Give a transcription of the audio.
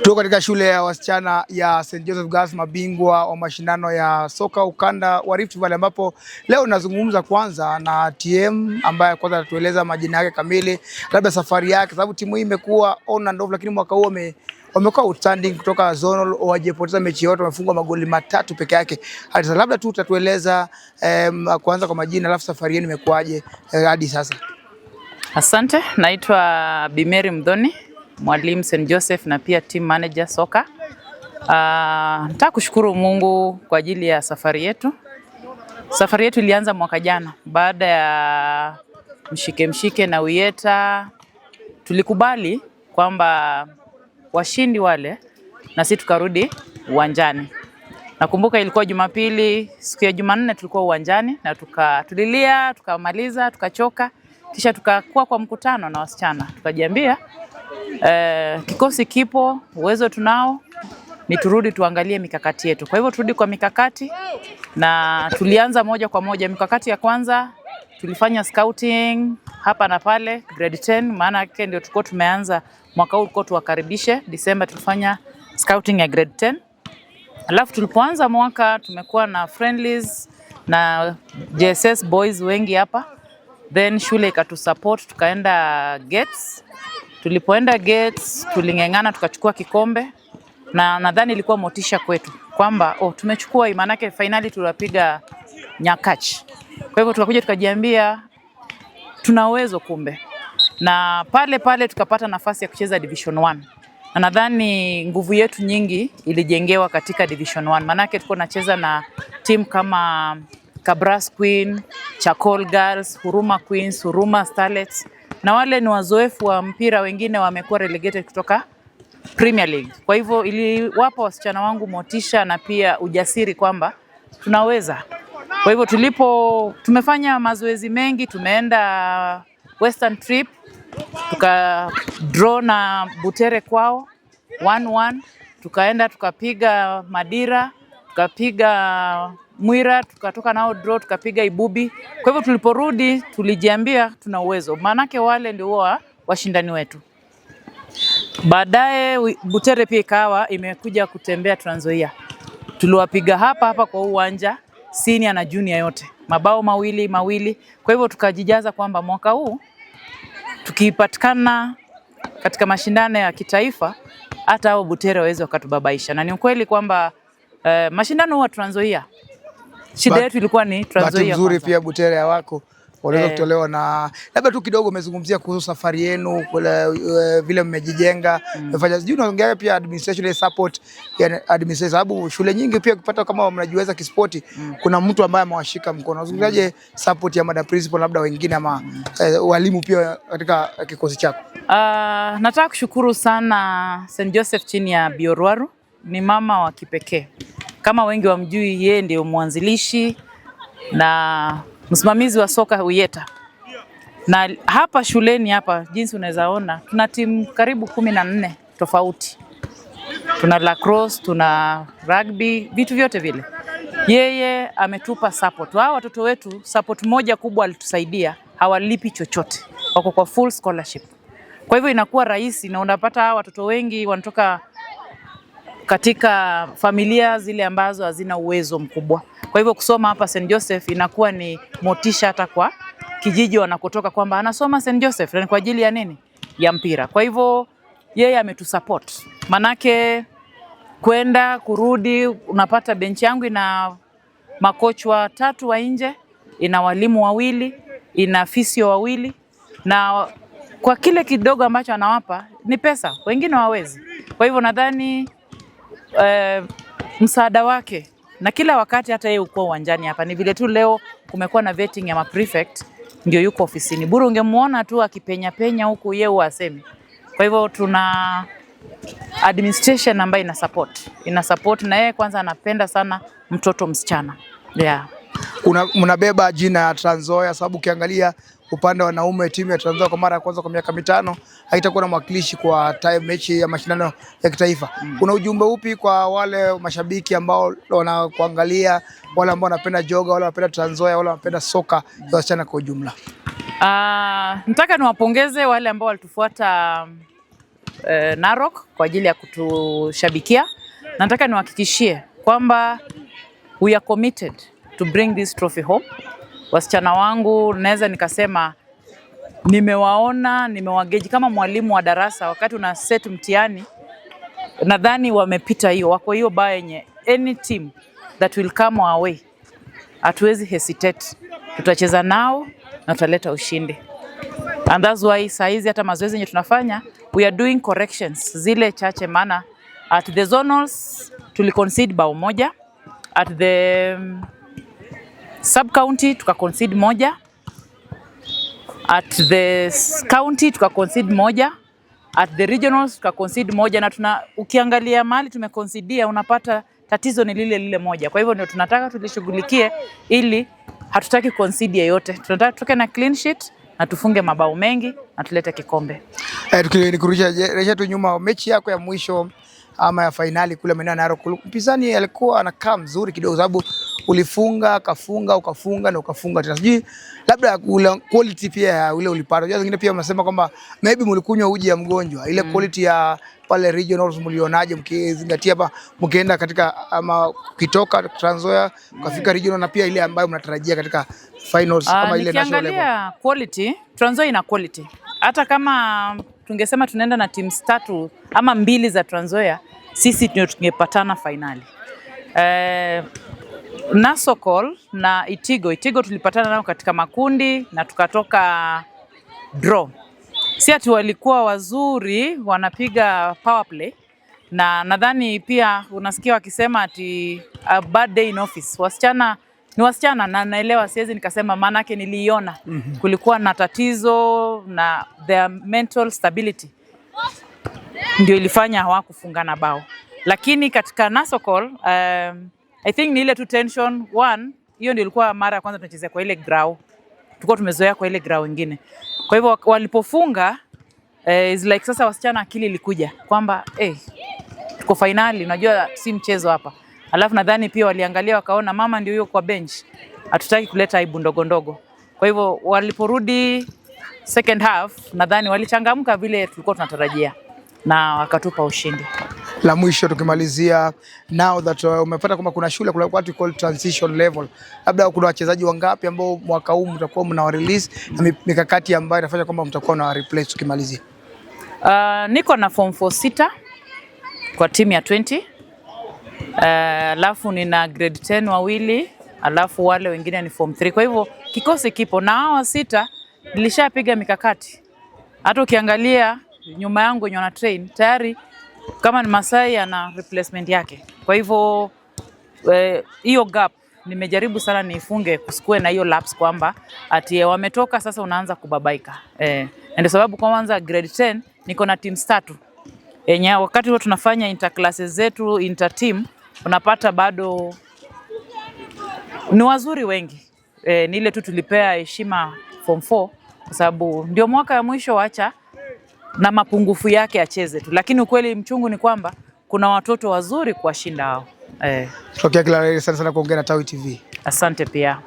Tuko katika shule ya wasichana ya St Joseph Girls, mabingwa wa mashindano ya soka ukanda wa Rift Valley, ambapo leo nazungumza kwanza na TM ambaye kwanza atatueleza majina yake kamili, labda safari yake, sababu timu hii imekuwa on and off, lakini mwaka huu wamekuwa outstanding kutoka zonal, hawajapoteza mechi yote, wamefungwa magoli 3 peke yake. Hadi sasa labda tu utatueleza kwanza kwa majina, alafu safari yenu imekuwaje hadi sasa. Asante, naitwa Bi Mary Mdhoni, mwalimu St Joseph na pia team manager soka. Nataka kushukuru Mungu kwa ajili ya safari yetu. Safari yetu ilianza mwaka jana baada ya mshike mshike na Uyeta. Tulikubali kwamba washindi wale na sisi tukarudi uwanjani. Nakumbuka ilikuwa Jumapili, siku ya Jumanne tulikuwa uwanjani na tulilia, tukamaliza, tukachoka, kisha tukakuwa kwa mkutano na wasichana, tukajiambia kikosi kipo, uwezo tunao, ni turudi tuangalie mikakati yetu. Kwa hivyo turudi kwa mikakati na tulianza moja kwa moja. Mikakati ya kwanza tulifanya scouting hapa na pale grade 10, maana yake ndio tulikuwa tumeanza mwaka huu, tulikuwa tuwakaribishe Disemba, tulifanya scouting ya grade 10. Alafu tulipoanza mwaka tumekuwa na friendlies na JSS boys wengi hapa, then shule ikatusupport tukaenda Gates. Tulipoenda Gates tuling'eng'ana tukachukua kikombe, na nadhani ilikuwa motisha kwetu kwamba oh, tumechukua, maanake finali tuliwapiga Nyakach. Kwa hivyo tukakuja tukajiambia tuna uwezo kumbe, na pale pale tukapata nafasi ya kucheza Division 1 na nadhani nguvu yetu nyingi ilijengewa katika Division 1, maanake tulikuwa tunacheza na timu kama Kabras Queen, Chakol Girls, Huruma Queens, Huruma Starlets, na wale ni wazoefu wa mpira, wengine wamekuwa relegated kutoka Premier League. Kwa hivyo iliwapa wasichana wangu motisha na pia ujasiri kwamba tunaweza. Kwa hivyo tumefanya mazoezi mengi, tumeenda Western trip tuka draw na Butere kwao 1-1, tukaenda tukapiga Madira, tukapiga Mwira, tukatoka nao draw, tukapiga Ibubi. Kwa hivyo tuliporudi tulijiambia tuna uwezo, maanake wale ndio huwa washindani wetu. Baadaye Butere pia ikawa imekuja kutembea Trans Nzoia, tuliwapiga hapa hapa kwa uwanja senior na junior yote mabao mawili mawili. Kwa hivyo tukajijaza kwamba mwaka huu tukipatikana katika mashindano ya kitaifa hata hao Butere waweze wakatubabaisha, na ni ukweli kwamba mashindano huwa Trans Nzoia, shida yetu ilikuwa ni Trans Bahati Nzoia nzuri kwanza. Pia Butere hawako waliweza kutolewa. Na labda tu kidogo umezungumzia kuhusu safari yenu kule, vile mmejijenga, mmefanya, sijui unaongea pia administration ile support ya administration, sababu shule nyingi pia ukipata kama mnajiweza kispoti kuna mtu ambaye amewashika mkono. Unazungumziaje support ya madam principal, labda wengine ama walimu pia katika kikosi chako? Nataka kushukuru sana St Joseph chini ya Biorwaru, ni mama wa kipekee. Kama wengi wamjui, yeye ndio mwanzilishi na msimamizi wa soka Uyeta. Na hapa shuleni hapa, jinsi unaweza ona, tuna timu karibu 14 tofauti. Tuna lacrosse, tuna rugby, vitu vyote vile. Yeye ametupa support. Hao watoto wetu support moja kubwa alitusaidia, hawalipi chochote, wako kwa full scholarship. Kwa hivyo inakuwa rahisi na unapata hawa watoto wengi wanatoka katika familia zile ambazo hazina uwezo mkubwa. Kwa hivyo kusoma hapa St Joseph inakuwa ni motisha hata kwa kijiji wanakotoka kwamba anasoma St Joseph na ni kwa ajili ya nini? Ya mpira. Kwa hivyo yeye ametusupport. Manake kwenda kurudi, unapata benchi yangu ina makocha watatu wa nje, ina walimu wawili, ina physio wawili, na kwa kile kidogo ambacho anawapa ni pesa, wengine hawawezi. Kwa hivyo nadhani msaada wake na kila wakati hata yeye ukuwa uwanjani hapa, ni vile tu leo kumekuwa na vetting ya maprefect ndio yuko ofisini. Bure ungemuona tu akipenya penya huku, yeye huwa asemi. Kwa hivyo tuna administration ambayo ina support na yeye kwanza anapenda sana mtoto msichana, yeah. Mnabeba jina ya Trans Nzoia, sababu ukiangalia upande wa wanaume timu ya Trans Nzoia kwa mara ya kwanza kwa miaka 5 haitakuwa na mwakilishi kwa time mechi ya mashindano ya kitaifa. Una ujumbe upi kwa wale mashabiki ambao wanakuangalia, wale ambao wanapenda joga, wale wanapenda Trans Nzoia, wale wanapenda soka ya wasichana kwa ujumla? Nataka niwapongeze wale ambao walitufuata Narok kwa ajili ya kutushabikia. Nataka niwahakikishie kwamba we are committed to bring this trophy home. Wasichana wangu naweza nikasema nimewaona, nimewageji kama mwalimu wa darasa wakati una set mtihani, nadhani wamepita hiyo, wako hiyo baa yenye any team that will come our way, hatuwezi hesitate, tutacheza nao na tutaleta ushindi. And that's why saa hizi hata mazoezi yenye tunafanya, we are doing corrections zile chache, maana at the zonals tuliconcede bao moja, at the sub county tukaconcede moja, at the county tukaconcede moja, at the regionals tukaconcede moja, na tuna ukiangalia mahali tumeconcedea unapata tatizo ni lile lile moja. Kwa hivyo ndio tunataka tulishughulikie, ili hatutaki concede yeyote, tunataka tutoke na clean sheet na tufunge mabao mengi na tulete kikombe. Nikurudisha rejesha tu nyuma, mechi yako ya mwisho ama ya fainali kule maeneo ya Narok, mpinzani alikuwa anakaa mzuri kidogo, sababu ulifunga akafunga ukafunga na ukafunga tena, sijui labda ule quality pia ya ule ulipata. Unajua zingine pia wanasema kwamba maybe mlikunywa uji ya mgonjwa ile quality ya pale regionals mlionaje, mkizingatia hapa mkienda katika ama ukitoka Trans Nzoia ukafika regional na pia ile ambayo mnatarajia katika finals ama ile national level? Nikiangalia quality, Trans Nzoia ina quality. Hata kama tungesema tunaenda na teams tatu ama mbili za Trans Nzoia, sisi ndio tungepatana finali. Nasokol na Itigo, Itigo tulipatana nao katika makundi na tukatoka draw. Si ati walikuwa wazuri wanapiga power play, na nadhani pia unasikia wakisema ati a bad day in office. Wasichana ni wasichana na naelewa, siwezi nikasema, maanake niliiona kulikuwa na tatizo na their mental stability ndio ilifanya hawakufungana bao, lakini katika Nasokol I think ni ile tu tension one, hiyo ndio ilikuwa mara ya kwanza tunachezea kwa ile grau, tulikuwa tumezoea kwa ile grau ingine. Kwa hivyo walipofunga is like sasa wasichana akili ilikuja kwamba tuko finali, unajua si mchezo hapa. Alafu nadhani pia waliangalia wakaona mama ndio huyo kwa bench, hatutaki kuleta aibu ndogo ndogo. Kwa hivyo waliporudi second half, nadhani walichangamka vile tulikuwa tunatarajia na wakatupa ushindi. La mwisho tukimalizia, now that umepata kwamba kuna shule, kuna what we call transition level, labda kuna wachezaji wangapi ambao mwaka huu mtakuwa mnawa release na mikakati ambayo itafanya kwamba mtakuwa mna replace tukimalizia? Niko na form 4 sita kwa timu ya 20, alafu nina grade 10 wawili, alafu wale wengine ni form 3. Kwa hivyo kikosi kipo na hawa sita nilishapiga mikakati. Hata ukiangalia nyuma yangu wenye wana train tayari, kama ni Masai ana replacement yake. Kwa hivyo hiyo gap nimejaribu sana niifunge, kusikue na hiyo lapse kwamba ati wametoka sasa unaanza kubabaika. Ndio sababu kwanza grade 10 niko na teams tatu yenye wakati huo tunafanya interclasses zetu inter team, unapata bado ni wazuri wengi. Ni ile tu tulipea heshima form 4 kwa sababu ndio mwaka ya mwisho, wacha na mapungufu yake acheze tu, lakini ukweli mchungu ni kwamba kuna watoto wazuri kuwashinda hao. Tokea kila la heri sana sana kuongea na Tawi TV. Asante pia.